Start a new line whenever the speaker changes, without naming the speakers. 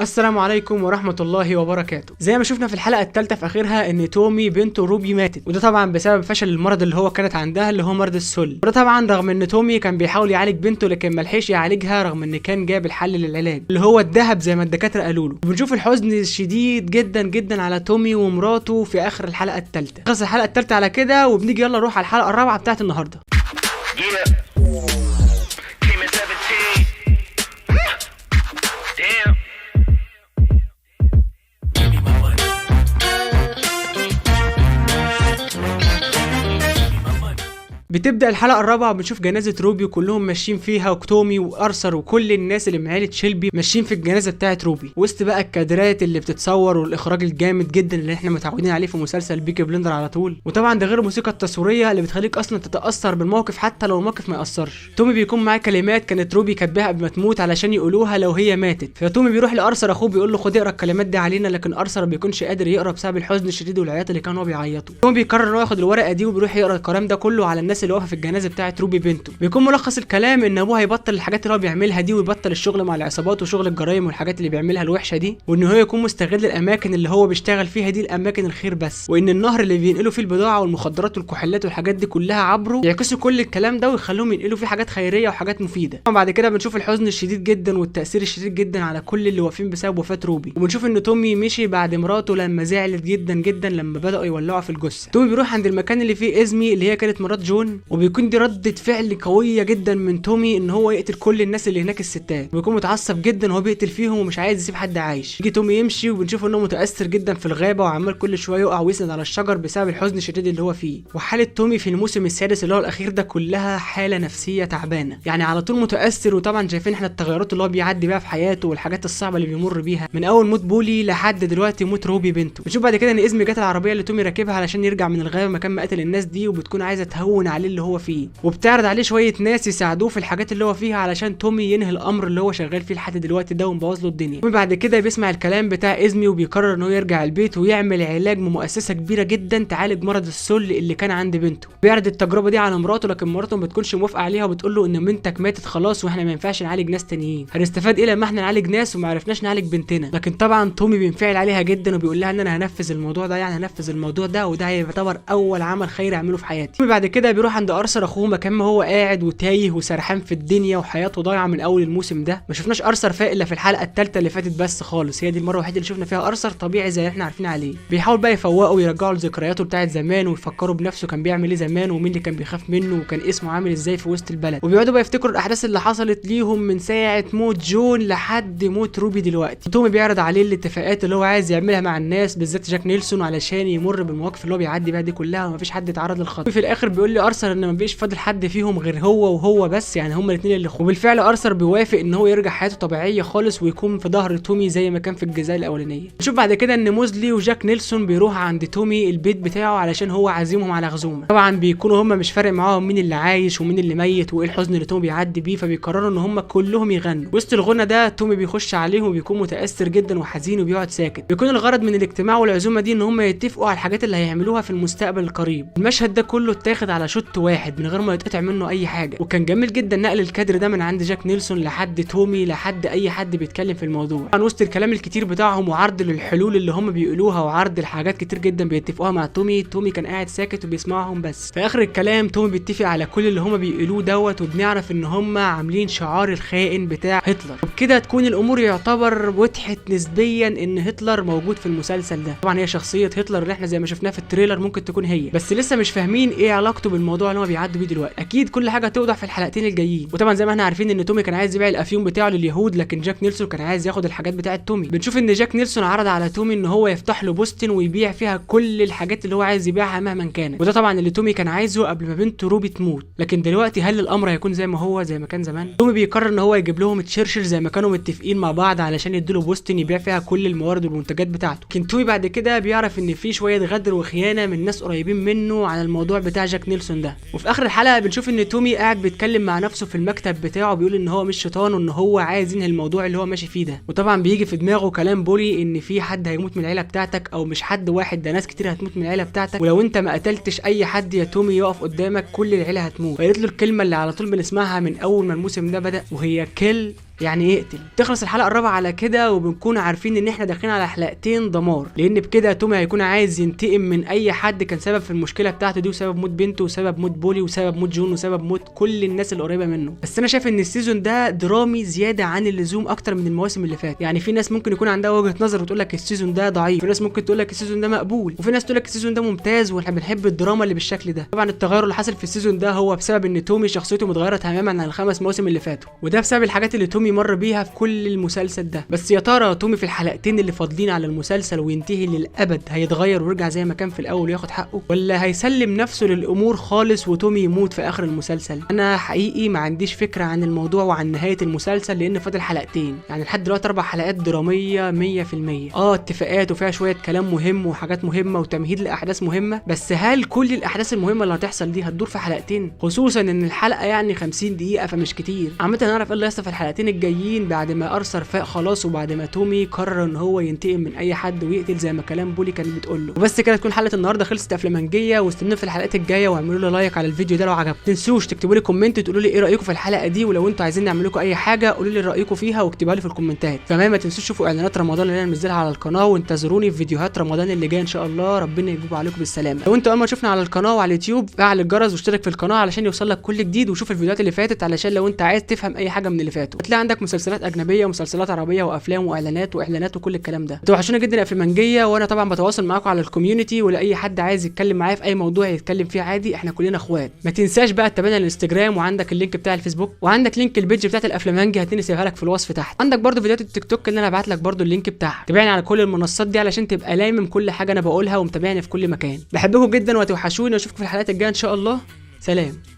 السلام عليكم ورحمة الله وبركاته. زي ما شفنا في الحلقة الثالثة في آخرها إن تومي بنته روبي ماتت، وده طبعا بسبب فشل المرض اللي هو كانت عندها اللي هو مرض السل. وده طبعا رغم إن تومي كان بيحاول يعالج بنته لكن ملحقش يعالجها، رغم إن كان جاب الحل للعلاج اللي هو الذهب زي ما الدكاترة قالوا له. وبنشوف الحزن الشديد جدا جدا على تومي ومراته في آخر الحلقة الثالثة. خلص الحلقة الثالثة على كده، وبنيجي يلا نروح على الحلقة الرابعة بتاعت النهاردة.
Yeah. Came at 17. Damn.
Give me my money. Give me my money.
بتبدا الحلقة الرابعة وبنشوف جنازه روبي وكلهم ماشيين فيها، وتومي وارثر وكل الناس اللي من عيله شيلبي ماشيين في الجنازة بتاعه روبي، وسط بقى الكادرات اللي بتتصور والاخراج الجامد جدا اللي احنا متعودين عليه في مسلسل بيكي بلندر على طول. وطبعا ده غير الموسيقى التصويرية اللي بتخليك اصلا تتاثر بالموقف حتى لو الموقف ما ياثرش. تومي بيكون معاه كلمات كانت روبي كاتباها قبل ما تموت علشان يقولوها لو هي ماتت، فتومي بيروح لارثر اخوه بيقول له خد اقرا الكلمات دي علينا، لكن ارثر ما بيكونش قادر يقرا بسبب الحزن الشديد والعياط اللي كان هو بيعيطه. تومي بيقرر ان هو ياخد الورقة دي وبيروح يقرا الكلام ده كله على الناس اللي واقفة في الجنازة بتاعه روبي بنته. بيكون ملخص الكلام ان ابوه هيبطل الحاجات اللي هو بيعملها دي، ويبطل الشغل مع العصابات وشغل الجرايم والحاجات اللي بيعملها الوحشة دي، وان هو يكون مستغل الاماكن اللي هو بيشتغل فيها دي الاماكن الخير بس، وان النهر اللي بينقلوا فيه البضاعة والمخدرات والكحولات والحاجات دي كلها عبره يعكسوا كل الكلام ده ويخلوهم ينقلوا فيه حاجات خيرية وحاجات مفيدة. طبعا بعد كده بنشوف الحزن الشديد جدا والتاثير الشديد جدا على كل اللي واقفين بسبب وفاه روبي، وبنشوف ان تومي مشي بعد مراته لما زعلت جدا جدا لما بداوا يولعوا في الجثة. تومي بيروح عند المكان اللي فيه ازمي اللي هي كانت مرات جون، وبيكون دي ردة فعل قوية جدا من تومي ان هو يقتل كل الناس اللي هناك الستات، وبيكون متعصب جدا وهو بيقتل فيهم ومش عايز يسيب حد عايش. يجي تومي يمشي وبنشوف انه متأثر جدا في الغابة وعمال كل شوية يقع ويسند على الشجر بسبب الحزن الشديد اللي هو فيه. وحالة تومي في الموسم السادس اللي هو الأخير ده كلها حالة نفسية تعبانة، يعني على طول متأثر. وطبعا شايفين احنا التغيرات اللي هو بيعدي بيها في حياته والحاجات الصعبة اللي بيمر بيها من أول موت بولي لحد دلوقتي موت روبي بنته. بنشوف بعد كده ان ازمي جت العربية اللي تومي راكبها علشان يرجع من الغابة مكان ما قتل الناس دي، وبتكون عايزة تهون عليه اللي هو فيه، وبتعرض عليه شوية ناس يساعدوه في الحاجات اللي هو فيها علشان تومي ينهي الامر اللي هو شغال فيه لحد دلوقتي ده ومبوظ له الدنيا. تومي بعد كده بيسمع الكلام بتاع ازمي وبيقرر ان هو يرجع البيت ويعمل علاج من مؤسسة كبيرة جدا تعالج مرض السل اللي كان عند بنته. بيعرض التجربة دي على مراته، لكن مراته ما بتكونش موافقة عليها وبتقول له ان بنتك ماتت خلاص واحنا ما ينفعش نعالج ناس تانيين، هنستفاد ايه لما احنا نعالج ناس وما عرفناش نعالج بنتنا. لكن طبعا تومي بينفعل عليها جدا وبيقول لها ان انا هنفذ الموضوع ده، يعني هنفذ الموضوع ده وده هيعتبر اول عمل خير اعمله في حياتي. تومي بعد كده بيروح عند ارثر اخوه مكان ما هو قاعد وتايه وسرحان في الدنيا وحياته ضايعة من اول الموسم ده. ما شفناش ارثر فاق الا في الحلقة الثالثة اللي فاتت بس خالص، هي دي المرة الوحيدة اللي شفنا فيها ارثر طبيعي زي احنا عارفين عليه. بيحاول بقى يفوقه ويرجعه لذكرياته بتاعت زمان ويفكره بنفسه كان بيعمل ايه زمان ومين اللي كان بيخاف منه وكان اسمه عامل ازاي في وسط البلد، وبيقعدوا بقى يفتكروا الاحداث اللي حصلت ليهم من ساعة موت جون لحد موت روبي دلوقتي. تومي بيعرض عليه الاتفاقات اللي هو عايز يعملها مع الناس بالذات جاك نيلسون علشان يمر بالمواقف اللي هو بيعدي بيها دي كلها ومفيش حد يتعرض للخطر. في الاخر بيقول لي ارثر ان مفيش فاضل حد فيهم غير هو وهو بس، يعني هما الاثنين اللي خو. وبالفعل ارثر بيوافق ان هو يرجع حياته طبيعية خالص ويكون في ظهر تومي زي ما كان في الجزء الاولانية. نشوف بعد كده ان موزلي وجاك نيلسون بيروح عند تومي البيت بتاعه علشان هو عازمهم على عزومة. طبعا بيكونوا هما مش فارق معاهم مين اللي عايش ومين اللي ميت وايه الحزن اللي تومي بيعدي بيه، فبيقرروا ان هما كلهم يغنوا. وسط الغنى ده تومي بيخش عليهم وبيكون متاثر جدا وحزين وبيقعد ساكت. بيكون الغرض من الاجتماع والعزومه دي ان هما يتفقوا على الحاجات اللي هيعملوها في المستقبل القريب. المشهد ده كله اتاخد على shot واحد من غير ما يتقطع منه اي حاجة، وكان جميل جدا نقل الكادر ده من عند جاك نيلسون لحد تومي لحد اي حد بيتكلم في الموضوع. طبعا وسط الكلام الكتير بتاعهم وعرض للحلول اللي هم بيقولوها وعرض الحاجات كتير جدا بيتفقوها مع تومي، تومي كان قاعد ساكت وبيسمعهم بس. في اخر الكلام تومي بيتفق على كل اللي هم بيقولوه دوت، وبنعرف ان هم عاملين شعار الخائن بتاع هتلر، وبكده تكون الامور يعتبر وضحت نسبيا ان هتلر موجود في المسلسل ده. طبعا هي شخصية هتلر اللي احنا زي ما شفناها في ال trailer ممكن تكون هي، بس لسه مش فاهمين ايه علاقته بالموضوع اللي هو بيعدوا بيه دلوقتي. اكيد كل حاجة هتوضح في الحلقتين الجايين. وطبعا زي ما احنا عارفين ان تومي كان عايز يبيع الافيون بتاعه لليهود، لكن جاك نيلسون كان عايز ياخد الحاجات بتاعه تومي. بنشوف ان جاك نيلسون عرض على تومي ان هو يفتح له بوستن ويبيع فيها كل الحاجات اللي هو عايز يبيعها مهما كانت، وده طبعا اللي تومي كان عايزه قبل ما بنته روبي تموت. لكن دلوقتي هل الامر هيكون زي ما هو زي ما كان زمان؟ تومي بيقرر ان هو يجيب لهم تشرشل زي ما كانوا متفقين مع بعض علشان يدوا له بوستن يبيع فيها كل الموارد والمنتجات بتاعته. لكن تومي بعد كده بيعرف ان في شوية غدر وخيانة من ناس قريبين منه على الموضوع بتاع جاك نيلسون ده. وفي اخر الحلقة بنشوف ان تومي قاعد بيتكلم مع نفسه في المكتب بتاعه، بيقول ان هو مش شيطان وان هو عايز ينهي الموضوع اللي هو ماشي فيه ده. وطبعا بيجي في دماغه كلام بولي ان في حد هيموت من العيلة بتاعتك، او مش حد واحد ده ناس كتير هتموت من العيلة بتاعتك، ولو انت ما قتلتش اي حد يا تومي يقف قدامك كل العيلة هتموت. فقالت له الكلمة اللي على طول بنسمعها من اول ما الموسم ده بدا، وهي kill يعني اقتل. تخلص الحلقة الرابعة على كده، وبنكون عارفين ان احنا داخلين على حلقتين دمار، لان بكده تومي هيكون عايز ينتقم من اي حد كان سبب في المشكلة بتاعته دي، وسبب موت بنته وسبب موت بولي وسبب موت جون وسبب موت كل الناس اللي قريبه منه. بس انا شايف ان ال season ده درامي زيادة عن اللزوم اكتر من المواسم اللي فاتت. يعني في ناس ممكن يكون عندها وجهه نظر وتقول لك ال season ده ضعيف، في ناس ممكن تقول لك ال season ده مقبول، وفي ناس تقول لك ال season ده ممتاز واحنا بنحب الدراما اللي بالشكل ده. طبعا التغير اللي حصل في ال season ده هو بسبب ان تومي شخصيته متغيرة تماما عن الخمس مواسم اللي فاتوا، وده بسبب الحاجات اللي تومي مر بيها في كل المسلسل ده. بس يا ترى تومي في الحلقتين اللي فاضلين على المسلسل وينتهي للابد هيتغير ويرجع زي ما كان في الاول وياخد حقه، ولا هيسلم نفسه للامور خالص وتومي يموت في اخر المسلسل؟ انا حقيقي ما عنديش فكرة عن الموضوع وعن نهاية المسلسل، لان فاضل حلقتين، يعني لحد دلوقتي 4 حلقات درامية 100%. اتفاقات وفيها شوية كلام مهم وحاجات مهمة وتمهيد لاحداث مهمة، بس هل كل الاحداث المهمة اللي هتحصل دي هتدور في حلقتين؟ خصوصا ان الحلقة يعني 50 دقيقة فمش كتير. عامة هنعرف ايه اللي هيحصل في الحلقتين الجايين بعد ما ارثر فاق خلاص، وبعد ما تومي قرر ان هو ينتقم من اي حد ويقتل زي ما كلام بولي كان بتقول له. وبس كده تكون حلقة النهارده خلصت افلامنجيه، واستنونا في الحلقات الجاية، واعملوا لي like على الفيديو ده لو عجبكم. ما تنسوش تكتبوا لي comment تقولوا لي ايه رايكم في الحلقة دي، ولو انتوا عايزين نعمل لكم اي حاجة قولوا لي رايكم فيها واكتبوها لي في الكومنتات. كمان ما تنسوش تشوفوا اعلانات رمضان اللي انا منزلها على القناة، وانتظروني في فيديوهات رمضان اللي جاي ان شاء الله، ربنا يجيب عليكم بالسلامة. لو انتوا اول ما تشوفنا على القناة وعلى اليوتيوب فعل الجرس واشترك في القناة علشان يوصلك كل جديد، وشوف الفيديوهات اللي فاتت علشان لو انت عايز تفهم اي حاجة من اللي فاتوا. هتلاقي عندك مسلسلات اجنبية ومسلسلات عربية وافلام واعلانات واعلانات وكل الكلام ده. توحشونا جدا يا افلامنجيه، وانا طبعا بتواصل معاكم على ال community، ولاي حد عايز يتكلم معايا في اي موضوع يتكلم فيه عادي، احنا كلنا اخوات. ما تنساش بقى تتابعنا على الانستجرام، وعندك ال link بتاع الفيسبوك، وعندك link ال page بتاعت الافلامنجي هتلاقيني سايبها لك في الوصف تحت. عندك برضو فيديوهات التيك توك اللي انا هبعت لك برضو ال link بتاعها. تابعني على كل المنصات دي علشان تبقى لامم كل حاجة انا بقولها ومتابعني في كل مكان. بحبكم جدا وهتوحشوني، واشوفكم في الحلقات الجاية ان شاء الله. سلام.